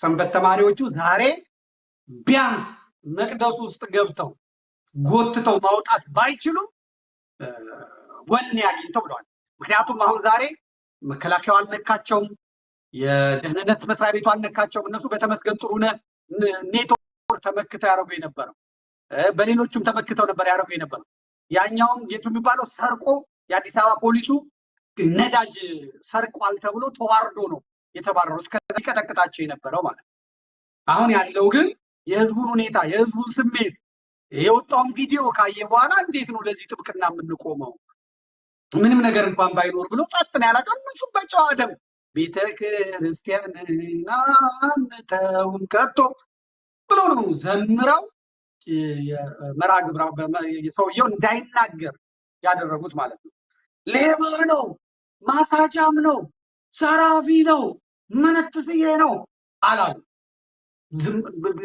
ሰንበት ተማሪዎቹ ዛሬ ቢያንስ መቅደሱ ውስጥ ገብተው ጎትተው ማውጣት ባይችሉም ወኔ አግኝተው ብለዋል። ምክንያቱም አሁን ዛሬ መከላከያው አልነካቸውም፣ የደህንነት መስሪያ ቤቱ አልነካቸውም። እነሱ በተመስገን ጥሩነህ ኔትወርክ ተመክተው ያደረጉ የነበረው፣ በሌሎቹም ተመክተው ነበር ያደረጉ የነበረው። ያኛውም ጌቱ የሚባለው ሰርቆ የአዲስ አበባ ፖሊሱ ነዳጅ ሰርቋል ተብሎ ተዋርዶ ነው የተባረረው። እስከ ይቀጠቅጣቸው የነበረው ማለት ነው። አሁን ያለው ግን የህዝቡን ሁኔታ፣ የህዝቡን ስሜት፣ የወጣውን ቪዲዮ ካየ በኋላ እንዴት ነው ለዚህ ጥብቅና የምንቆመው? ምንም ነገር እንኳን ባይኖር ብሎ ጸጥ ነው ያላቸው። እነሱም በጨዋ ደም ቤተ ክርስቲያንን አንተውም ከቶ ብሎ ነው ዘምረው መርሃ ግብር ሰውየው እንዳይናገር ያደረጉት ማለት ነው። ሌባ ነው፣ ማሳጃም ነው፣ ዘራፊ ነው፣ ምንትስዬ ነው አላሉ።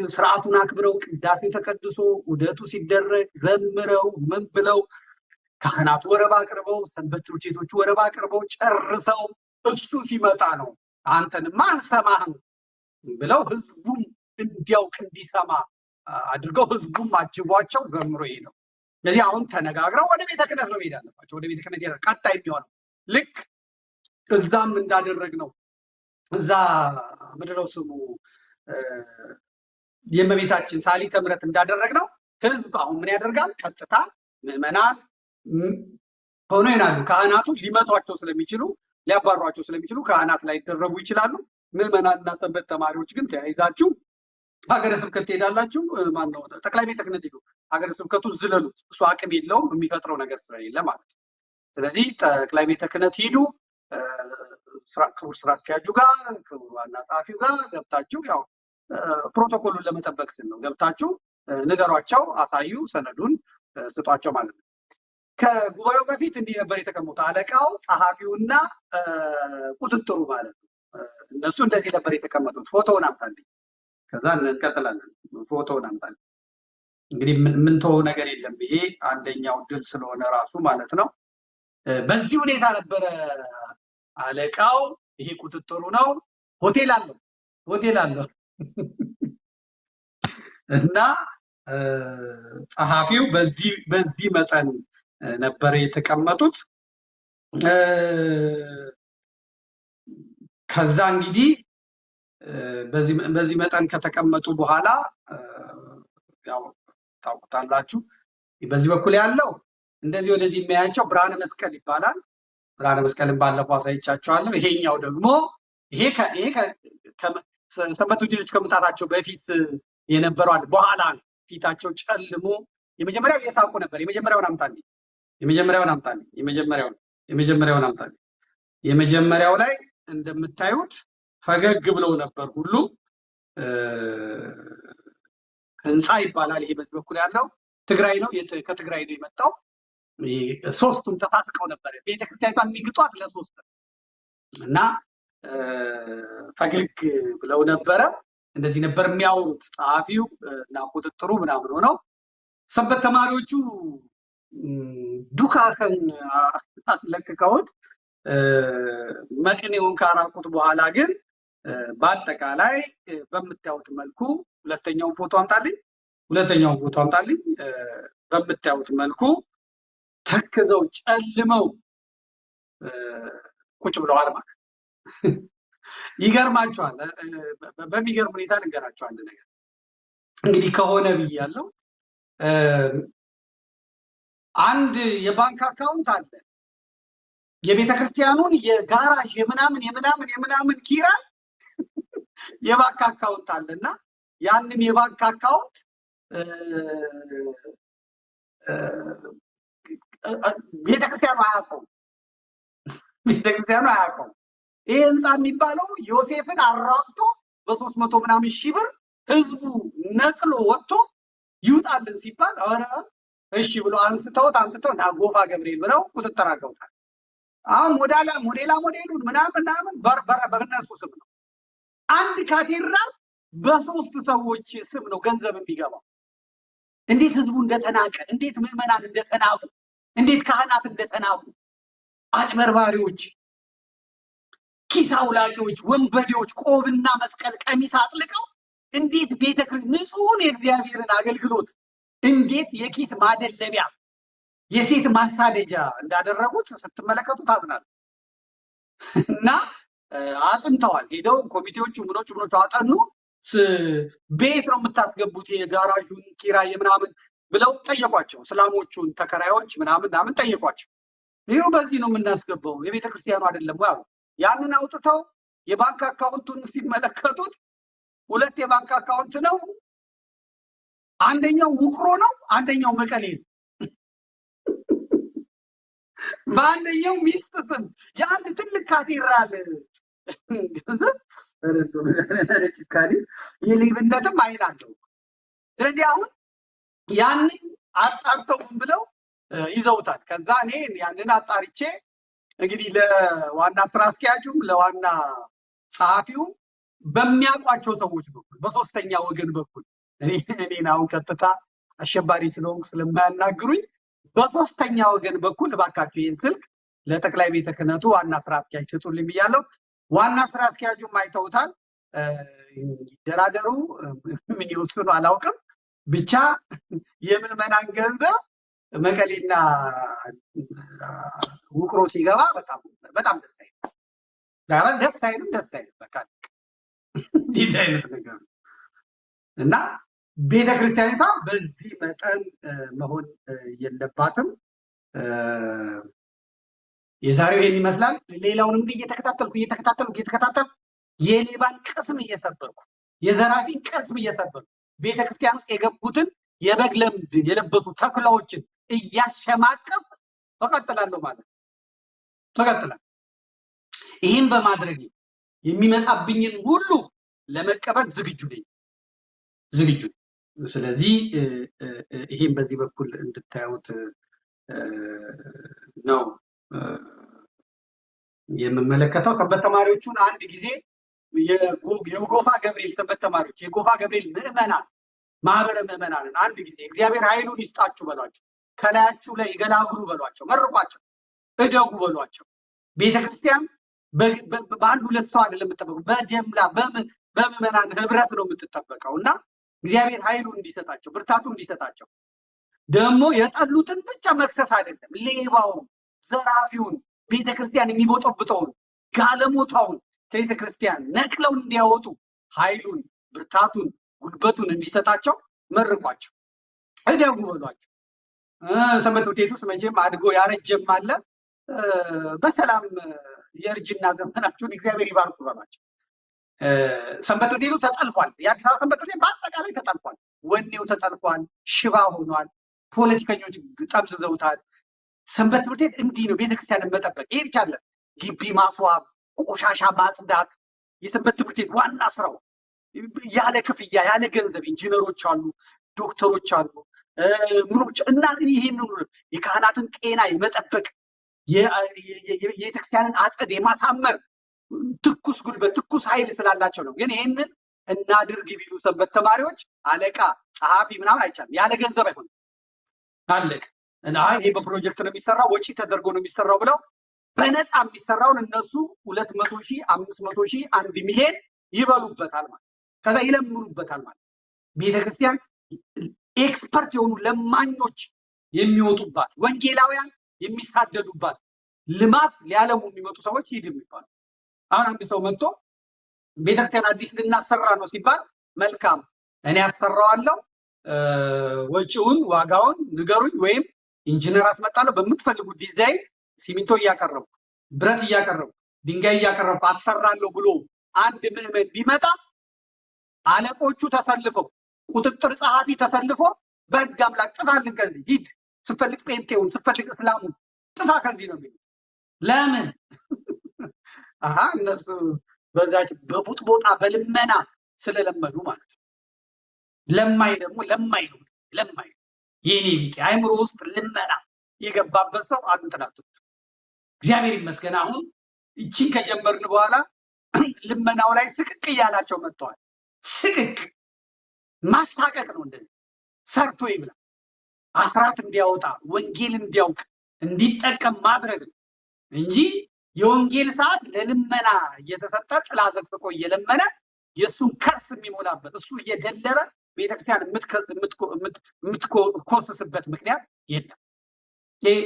ስርዓቱን አክብረው ቅዳሴው ተቀድሶ ውደቱ ሲደረግ ዘምረው ምን ብለው ካህናቱ ወረባ አቅርበው ሰንበት ትምህርት ቤቶቹ ወረባ አቅርበው ጨርሰው እሱ ሲመጣ ነው አንተንማ አንሰማህም ብለው ህዝቡም እንዲያውቅ እንዲሰማ አድርገው ህዝቡም አጅቧቸው ዘምሮ ይሄ ነው። ስለዚህ አሁን ተነጋግረው ወደ ቤተ ክህነት ነው መሄድ ያለባቸው። ወደ ቤተ ክህነት ይሄዳል። ቀጣይ የሚሆነው ልክ እዛም እንዳደረግነው እዛ ምንድነው ስሙ የእመቤታችን ሳሊተ ምሕረት እንዳደረግነው ህዝብ አሁን ምን ያደርጋል? ቀጥታ ምዕመናን ሆኖ ይናሉ። ካህናቱ ሊመቷቸው ስለሚችሉ፣ ሊያባሯቸው ስለሚችሉ ካህናት ላይደረቡ ይችላሉ። ምዕመናንና ሰንበት ተማሪዎች ግን ተያይዛችሁ ሀገረ ስብከት ትሄዳላችሁ። ማነው ጠቅላይ ቤተ ክህነት ሄዱ። ሀገረ ስብከቱን ዝለሉት። እሱ አቅም የለውም፣ የሚፈጥረው ነገር ስለሌለ ማለት ነው። ስለዚህ ጠቅላይ ቤተ ክህነት ሂዱ። ክቡር ስራ አስኪያጁ ጋር፣ ክቡር ዋና ጸሐፊው ጋር ገብታችሁ፣ ያው ፕሮቶኮሉን ለመጠበቅ ስል ነው፣ ገብታችሁ ንገሯቸው፣ አሳዩ፣ ሰነዱን ስጧቸው ማለት ነው። ከጉባኤው በፊት እንዲህ ነበር የተቀመጡት፣ አለቃው፣ ጸሐፊውና ቁጥጥሩ ማለት ነው። እነሱ እንደዚህ ነበር የተቀመጡት። ፎቶውን አምጣልኝ፣ ከዛ እንቀጥላለን። ፎቶውን አምጣልኝ። እንግዲህ ምንተወው ነገር የለም። ይሄ አንደኛው ድል ስለሆነ ራሱ ማለት ነው። በዚህ ሁኔታ ነበረ አለቃው። ይሄ ቁጥጥሩ ነው። ሆቴል አለው፣ ሆቴል አለው እና ጸሐፊው በዚህ መጠን ነበር የተቀመጡት። ከዛ እንግዲህ በዚህ መጠን ከተቀመጡ በኋላ ያው ታውቁታላችሁ። በዚህ በኩል ያለው እንደዚህ ወደዚህ የሚያያቸው ብርሃነ መስቀል ይባላል። ብርሃነ መስቀልን ባለፈው አሳይቻቸዋለሁ። ይሄኛው ደግሞ ይሄ ሰንበት ቤቶች ከመምጣታቸው በፊት የነበረው አለ። በኋላ ነው ፊታቸው ጨልሞ የመጀመሪያው እየሳቁ ነበር። የመጀመሪያውን አምጣልኝ፣ የመጀመሪያውን አምጣልኝ፣ የመጀመሪያውን አምጣልኝ። የመጀመሪያው ላይ እንደምታዩት ፈገግ ብለው ነበር ሁሉ። ህንፃ ይባላል። ይሄ በዚህ በኩል ያለው ትግራይ ነው፣ ከትግራይ ነው የመጣው። ሶስቱም ተሳስቀው ነበር። ቤተክርስቲያኒቷን የሚግጧት ለሶስት እና ፈገግ ብለው ነበረ። እንደዚህ ነበር የሚያወሩት ጸሐፊው እና ቁጥጥሩ ምናምን ሆነው። ሰንበት ተማሪዎቹ ዱካህን አስለቅቀውት መቅኔውን ካራቁት በኋላ ግን በአጠቃላይ በምታዩት መልኩ፣ ሁለተኛውን ፎቶ አምጣልኝ፣ ሁለተኛውን ፎቶ አምጣልኝ። በምታዩት መልኩ ተክዘው ጨልመው ቁጭ ብለዋል ማለት። ይገርማቸዋል። በሚገርም ሁኔታ ልንገራቸው አንድ ነገር፣ እንግዲህ ከሆነ ብያለሁ። አንድ የባንክ አካውንት አለ። የቤተክርስቲያኑን የጋራዥ የምናምን የምናምን የምናምን ኪራይ የባንክ አካውንት አለ እና ያንን የባንክ አካውንት ቤተክርስቲያኑ አያውቀውም። ቤተክርስቲያኑ አያውቀውም። ይሄ ህንፃ የሚባለው ዮሴፍን አራቅቶ በ300 ምናምን ሺህ ብር ህዝቡ ነቅሎ ወጥቶ ይውጣልን ሲባል ኧረ እሺ ብሎ አንስተውት አምጥተው ና ጎፋ ገብርኤል ብለው ቁጥጥር አድርገውታል። አሁን ሞዴላ ሞዴላ ሞዴሉን ምናምን ምናምን በእነሱ ስም ነው። አንድ ካቴድራል በሶስት ሰዎች ስም ነው ገንዘብ የሚገባው። እንዴት ህዝቡ እንደተናቀ፣ እንዴት ምዕመናን እንደተናቁ፣ እንዴት ካህናት እንደተናቁ፣ አጭበርባሪዎች። ኪስ አውላቂዎች፣ ወንበዴዎች ቆብና መስቀል ቀሚስ አጥልቀው እንዴት ቤተክርስቲያን ንጹሑን የእግዚአብሔርን አገልግሎት እንዴት የኪስ ማደለቢያ የሴት ማሳደጃ እንዳደረጉት ስትመለከቱ ታዝናል። እና አጥንተዋል። ሄደው ኮሚቴዎቹ ምኖቹ ምኖቹ አጠኑ። ቤት ነው የምታስገቡት የጋራዡን ኪራይ ምናምን ብለው ጠየቋቸው። እስላሞቹን ተከራዮች ምናምን ምናምን ጠየቋቸው። ይኸው በዚህ ነው የምናስገባው የቤተ ክርስቲያኑ አይደለም ወይ አሉ። ያንን አውጥተው የባንክ አካውንቱን ሲመለከቱት ሁለት የባንክ አካውንት ነው። አንደኛው ውቅሮ ነው፣ አንደኛው መቀሌ ነው። በአንደኛው ሚስት ስም የአንድ ትልቅ ካቴድራል ገንዘብ ጭካኔ የሌብነትም አይን አለው። ስለዚህ አሁን ያንን አጣርተው ብለው ይዘውታል። ከዛ እኔ ያንን አጣርቼ እንግዲህ ለዋና ስራ አስኪያጁም ለዋና ጸሐፊውም በሚያውቋቸው ሰዎች በኩል በሶስተኛ ወገን በኩል እኔን አሁን ቀጥታ አሸባሪ ስለሆንኩ ስለማያናግሩኝ በሶስተኛ ወገን በኩል እባካችሁ ይህን ስልክ ለጠቅላይ ቤተ ክህነቱ ዋና ስራ አስኪያጅ ስጡልኝ ብያለሁ። ዋና ስራ አስኪያጁም አይተውታል። ይደራደሩ ምን ይወስኑ አላውቅም። ብቻ የምዕመናን ገንዘብ መቀሌና ውቅሮ ሲገባ በጣም በጣም ደስ አይልም። ደስ አይልም፣ ደስ አይልም። በቃ እንዲህ አይነት ነገር እና ቤተ ክርስቲያኒቷ በዚህ መጠን መሆን የለባትም። የዛሬው ይሄን ይመስላል። ሌላውንም ግን እየተከታተልኩ እየተከታተልኩ እየተከታተልኩ የሌባን ቅስም እየሰበርኩ የዘራፊን ቅስም እየሰበርኩ ቤተክርስቲያን ውስጥ የገቡትን የበግ ለምድ የለበሱ ተኩላዎችን እያሸማቀቅኩ እቀጥላለሁ ማለት ነው። እቀጥላለሁ። ይህን በማድረግ የሚመጣብኝን ሁሉ ለመቀበል ዝግጁ ነኝ ዝግጁ ነኝ። ስለዚህ ይሄን በዚህ በኩል እንድታዩት ነው የምመለከተው። ሰንበት ተማሪዎቹን አንድ ጊዜ የጎፋ ገብርኤል ሰንበት ተማሪዎች የጎፋ ገብርኤል ምዕመናን ማህበረ ምዕመናንን አንድ ጊዜ እግዚአብሔር ኃይሉን ይስጣችሁ በሏቸው፣ ከላያችሁ ላይ ይገላግሉ በሏቸው፣ መርቋቸው፣ እደጉ በሏቸው። ቤተክርስቲያን በአንድ ሁለት ሰው አይደለም የምትጠበቀው፣ በጀምላ በምዕመናን ህብረት ነው የምትጠበቀው። እና እግዚአብሔር ኃይሉን እንዲሰጣቸው ብርታቱን እንዲሰጣቸው ደግሞ የጠሉትን ብቻ መክሰስ አይደለም፣ ሌባውን፣ ዘራፊውን፣ ቤተክርስቲያን የሚቦጠብጠውን፣ ጋለሞታውን ከቤተክርስቲያን ነቅለው እንዲያወጡ ኃይሉን፣ ብርታቱን፣ ጉልበቱን እንዲሰጣቸው መርቋቸው፣ እደጉ በሏቸው። ሰንበት ትምህርት ቤት ውስጥ መቼም አድጎ ያረጀም አለ። በሰላም የእርጅና ዘመናችሁን እግዚአብሔር ይባርኩ በሏቸው። ሰንበት ትምህርት ቤቱ ተጠልፏል። የአዲስ አበባ ሰንበት ትምህርት ቤት በአጠቃላይ ተጠልፏል። ወኔው ተጠልፏል። ሽባ ሆኗል። ፖለቲከኞች ጠምዝዘውታል። ሰንበት ትምህርት ቤት እንዲህ ነው ቤተክርስቲያንን መጠበቅ። ይሄ ብቻ አይደለም፣ ግቢ ማስዋብ፣ ቆሻሻ ማጽዳት የሰንበት ትምህርት ቤት ዋና ስራው። ያለ ክፍያ ያለ ገንዘብ ኢንጂነሮች አሉ፣ ዶክተሮች አሉ፣ ምኖች እና ይሄንን የካህናትን ጤና የመጠበቅ የቤተክርስቲያንን አጸድ የማሳመር ትኩስ ጉልበት ትኩስ ኃይል ስላላቸው ነው። ግን ይሄንን እናድርግ ቢሉ ሰንበት ተማሪዎች አለቃ ጸሐፊ ምናምን አይቻልም። ያለ ገንዘብ አይሆንም። አለቀ። እና ይሄ በፕሮጀክት ነው የሚሰራው ወጪ ተደርጎ ነው የሚሰራው ብለው በነፃ የሚሰራውን እነሱ 200 ሺህ 500 ሺህ 1 ሚሊዮን ይበሉበታል ማለት ከዛ ይለምኑበታል ማለት። ቤተክርስቲያን expert የሆኑ ለማኞች የሚወጡባት ወንጌላውያን የሚሳደዱባት ልማት ሊያለሙ የሚመጡ ሰዎች ሂድ የሚባሉ። አሁን አንድ ሰው መጥቶ ቤተክርስቲያን አዲስ ልናሰራ ነው ሲባል መልካም እኔ አሰራዋለሁ፣ ወጪውን ዋጋውን ንገሩኝ፣ ወይም ኢንጂነር አስመጣለሁ፣ በምትፈልጉት ዲዛይን ሲሚንቶ እያቀረብኩ ብረት እያቀረብኩ ድንጋይ እያቀረብኩ አሰራለሁ ብሎ አንድ ምዕመን ቢመጣ አለቆቹ ተሰልፈው ቁጥጥር ጸሐፊ ተሰልፎ በሕግ አምላክ ጥፋልን ከዚህ ሂድ፣ ስትፈልግ ጴንጤውን ስትፈልግ እስላሙን ጥፋ ከዚህ ነው የሚሉት። ለምን? አሃ እነሱ በዛች በቡጥቦጣ በልመና ስለለመዱ ማለት ነው። ለማይ ደግሞ ለማይ ነው ለማይ የኔ ቢጤ አይምሮ ውስጥ ልመና የገባበት ሰው አንትናቱት። እግዚአብሔር ይመስገን አሁን እቺን ከጀመርን በኋላ ልመናው ላይ ስቅቅ እያላቸው መጥተዋል። ስቅቅ ማስታቀቅ ነው። እንደዚህ ሰርቶ ይብላ፣ አስራት እንዲያወጣ ወንጌል እንዲያውቅ እንዲጠቀም ማድረግ ነው እንጂ የወንጌል ሰዓት ለልመና እየተሰጠ ጥላ ዘቅዝቆ እየለመነ የእሱን ከርስ የሚሞላበት፣ እሱ እየደለበ ቤተክርስቲያን የምትኮስስበት ምክንያት የለም። ይህ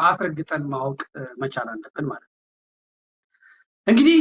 አስረግጠን ማወቅ መቻል አለብን ማለት ነው። እንግዲህ